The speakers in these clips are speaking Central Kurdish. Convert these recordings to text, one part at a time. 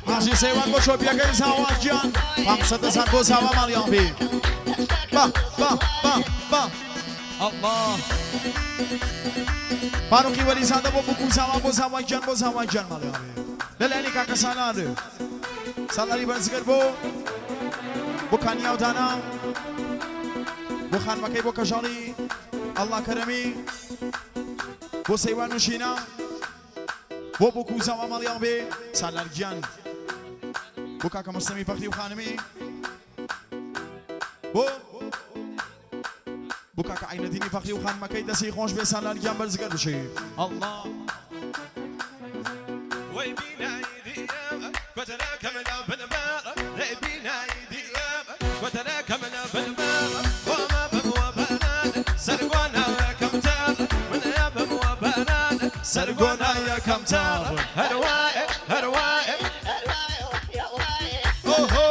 حاجی سەیوان بۆ چۆپیەکەی زاوا گیان 500 هەزار بۆ زاوا ماڵیان بێ با با با با الله. فاروقی وەلیزادە بۆ بوک و زاوا بۆ زاوا گیان بۆ زاوا گیان ماڵیان بێ لەلایەنی کاکە سالار سالاری بەرزگەر بۆ بۆ کانیاو دانا بۆ خانمەکەی بۆ کەژاڵی ئەڵڵا کەرەمی بۆ سەیوان و ژینا بۆ بوک و زاوا ماڵیان بێ سالار گیان بۆ کاکە مستەمی فەخری و خانمی بۆ بۆ کاکە عینەدینی فەخری و خانمەکەی دەستی خۆش بێ سالار گیان بەرزگەر بشی. الله. سەرگۆنا یەکەم تاڕ هەروایە هەروایە. ئۆهۆ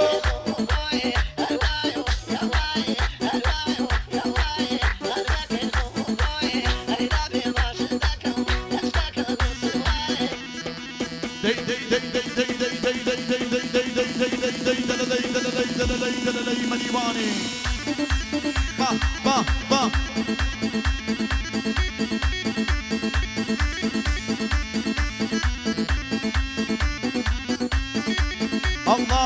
دەی دەی دەی دەی دەی دەی دەی دەی دەی دەی دەی دەی دەی دەی دەی دەلەلەی دەلەلەی دەلەلەی دەلەلەی مەریوانی با با با ئەڵڵا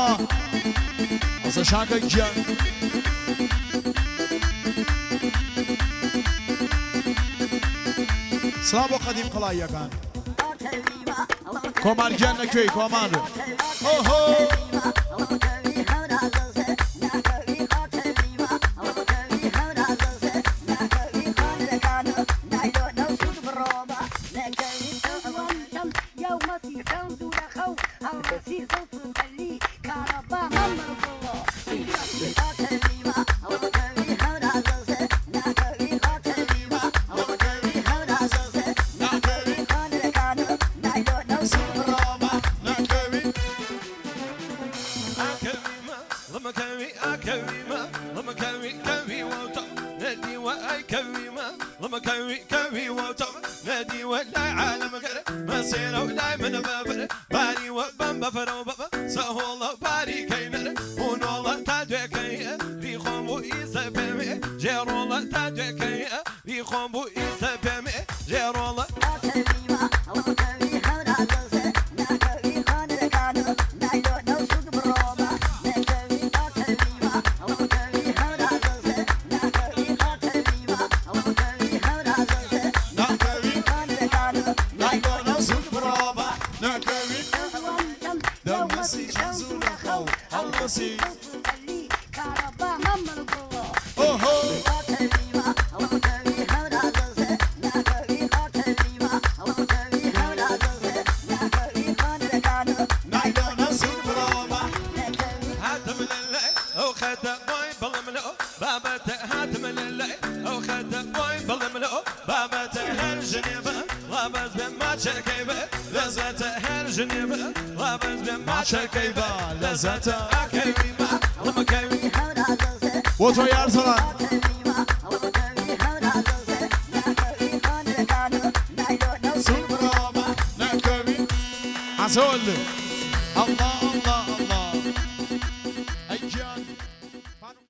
ئەسە شاکە گیان سڵاو بۆ قەدیم قەڵاییەکان کۆمار گیان لەکوێی کۆمار ئۆهۆ ئۆهۆ بۆ تۆ یارسەڵان عسول الله الله.